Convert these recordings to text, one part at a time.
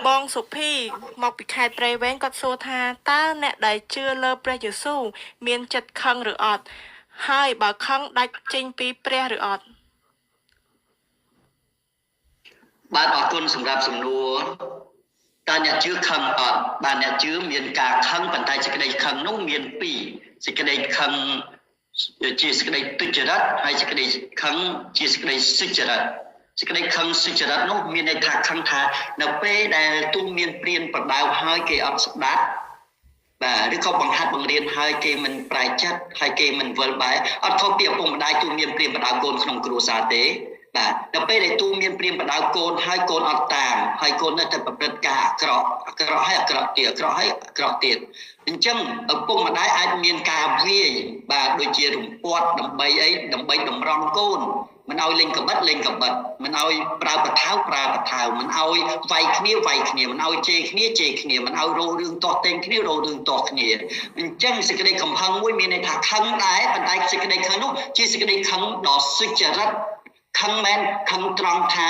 បងសុភីមកពីខេត្តព្រៃវែងគាត់សួរថាតើអ្នកដែលជឿលើព្រះយេស៊ូវមានចិត្តខឹងឬអត់ហើយបើខឹងដាច់ចេញពីព្រះឬអត់បាទអរគុណសម្រាប់សំណួរតើអ្នកជឿខឹងអត់បាទអ្នកជឿមានការខឹងប៉ុន្តែសេចក្តីខឹងនោះមានពីរសេចក្តីខឹងជាសេចក្តីទុច្ចរិតហើយសេចក្តីខឹងជាសេចក្តីសុចរិតសេចក្តីខឹងសុចរិតនោះមានន័យថាខឹងថានៅពេលដែលទូមានព្រានប្រដៅហើយគេអត់ស្ដាប់បាទឬក៏បង្ហាត់បង្រៀនហើយគេមិនប្រែចិត្តហើយគេមិនវិលបែរអត់ខុសពីឪពុកម្ដាយទូមានព្រានប្រដៅកូនក្នុងគ្រួសារទេបាទដល់ពេលដែលទូមានព្រាមបដៅកូនហើយកូនអត់តាមហើយកូននៅតែប្រព្រឹត្តការអាក្រក់អាក្រក់ហើយអាក្រក់ទៀតអាក្រក់ហើយអាក្រក់ទៀតអញ្ចឹងឪពុកម្ដាយអាចមានការវាយបាទដូចជារំពាត់ដើម្បីអីដើម្បីតម្រង់កូនមិនឲ្យលេងកបិតលេងកបិតមិនឲ្យប្រើបថៅប្រើបថៅមិនឲ្យវាយគ្នាវាយគ្នាមិនឲ្យជេរគ្នាជេរគ្នាមិនឲ្យរោរឿងទាស់ទែងគ្នារោរឿងទាស់គ្នាអញ្ចឹងសេចក្តីកំហឹងមួយមានន័យថាខឹងដែរប៉ុន្តែសេចក្តីខឹងនោះជាសេចក្តីខឹងដ៏សុចរិតខឹងមែនខឹងត្រង់ថា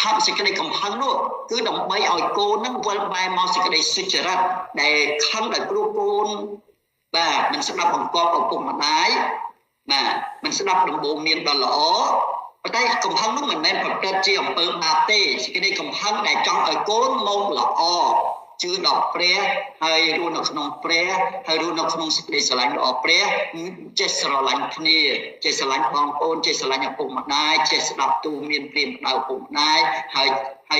ខំសេចក្តីកំហឹងនោះគឺដើម្បីឲ្យកូននឹងវិលបែរមកសេចក្តីសុចរិតដែលខឹងដោយព្រោះកូនបាទមិនស្ដាប់បង្គាប់ឪពុកម្ដាយបាទមិនស្ដាប់ដំបូន្មានដ៏ល្អប៉ុន្តែកំហឹងនោះមិនមែនប្រព្រឹត្តជាអំពើបាបទេសេចក្តីកំហឹងដែលចង់ឲ្យកូនមកល្អជឿដល់ព្រះហើយរស់នៅក្នុងព្រះហើយរស់នៅក្នុងសេចក្តីស្រឡាញ់របស់ព្រះចេះស្រឡាញ់គ្នាចេះស្រឡាញ់បងប្អូនចេះស្រឡាញ់ឪពុកម្ដាយចេះស្ដាប់ទូមានព្រាមដៅឪពុកម្ដាយហើ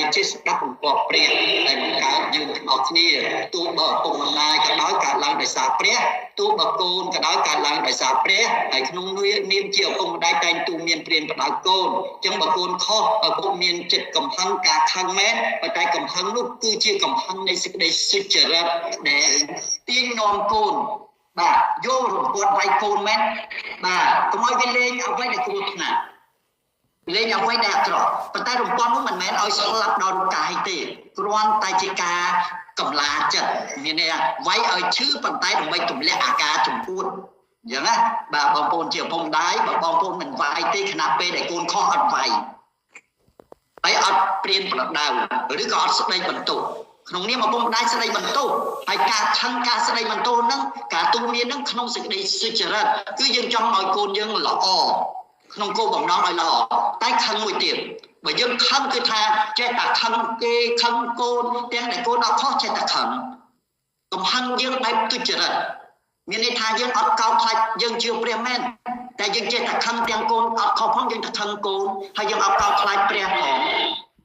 យចេះស្ដាប់បង្គាប់ព្រះដែលបង្កើតយើងទាំងអស់គ្នាទោះបើឪពុកម្ដាយក៏ដោយកើតឡើងដោយសារព្រះទោះបើកូនក៏ដោយកើតឡើងដោយសារព្រះហើយក្នុងនាមជាឪពុកម្ដាយតែងទូមានព្រាមដៅកូនអញ្ចឹងបើកូនខុសឪពុកមានចិត្តកំហឹងការខឹងមែនប៉ុន្តែកំហឹងនោះគឺជាកំហឹងនៃសេចក្តីសុចរិតដែលទាញនាំកូនបាទយករំពាត់វាយកូនមែនបាទកុំឲ្យវាលេងអ្វីដែលគ្រោះថ្នាក់លេងអ្វីដែលអាក្រក់ប៉ុន្តែរំពាត់នោះមិនមែនឲ្យស្លាប់ដល់រូបកាយទេគ្រាន់តែជាការកំឡាចិត្តមានន័យវាយឲ្យឈឺប៉ុន្តែដើម្បីទម្លាក់អាការចំពួតអញ្ចឹងណាបាទបងប្អូនជាឪពុកម្ដាយបើបងប្អូនមិនវាយទេខណៈពេលដែលកូនខុសអត់វាយហើយអត់ព្រានប្រដៅឬក៏អត់ស្ដីបន្ទោសក្នុងនាមឪពុកម្ដាយស្ដីបន្ទោសហើយការខឹងការស្ដីបន្ទោសហ្នឹងការទូមានហ្នឹងក្នុងសេចក្តីសុចរិតគឺយើងចង់ឲ្យកូនយើងល្អក្នុងគោលបំណងឲ្យល្អតែខឹងមួយទៀតបើយើងខឹងគឺថាចេះតែខឹងគេខឹងកូនទាំងដែលកូនអត់ខុសចេះតែខឹងកំហឹងយើងបែបទុច្ចរិតមានន័យថាយើងអត់កោតខ្លាចយើងជឿព្រះមែនតែយើងចេះតែខឹងទាំងកូនអត់ខុសផងយើងតែខឹងកូនហើយយើងអត់កោតខ្លាចព្រះផង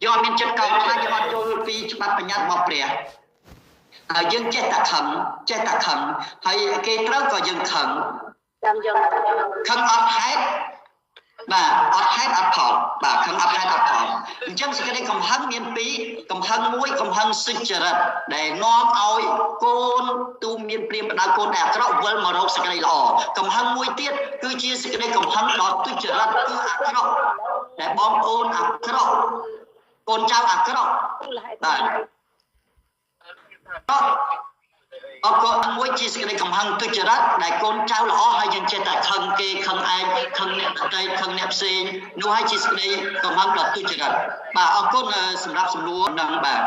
យើងអត់មានចិត្តកោតខ្លាចយើងអត់យល់ពីច្បាប់បញ្ញត្តិរបស់ព្រះហើយយើងចេះតែខឹងចេះតែខឹងហើយគេត្រូវក៏យើងខឹងចាំយើងខឹងអត់ហេតុបាទអត់ហេតុអត់ផលបាទខឹងអត់ហេតុអត់ផលអញ្ចឹងសេចក្តីកំហឹងមានពីរកំហឹងមួយកំហឹងសុចរិតដែលនាំឲ្យកូនទូមានព្រាមបដៅកូនដែលអាក្រក់វិលមករកសេចក្តីល្អកំហឹងមួយទៀតគឺជាសេចក្តីកំហឹងដ៏ទុច្ចរិតគឺអាក្រក់ដែលបងប្អូនអាក្រក់កូនចៅអាក្រក់បាទអរគុណមួយជាសេចក្តីកំហឹងទុច្ចរិតដែលកូនចៅល្អហើយយើងចេះតែខឹងគេខឹងឯងខឹងអ្នកដទៃខឹងអ្នកផ្សេងនោះហើយជាសេចក្តីកំហឹងដ៏ទុច្ចរិតបាទអរគុណសម្រាប់សំណួរនឹងបាទ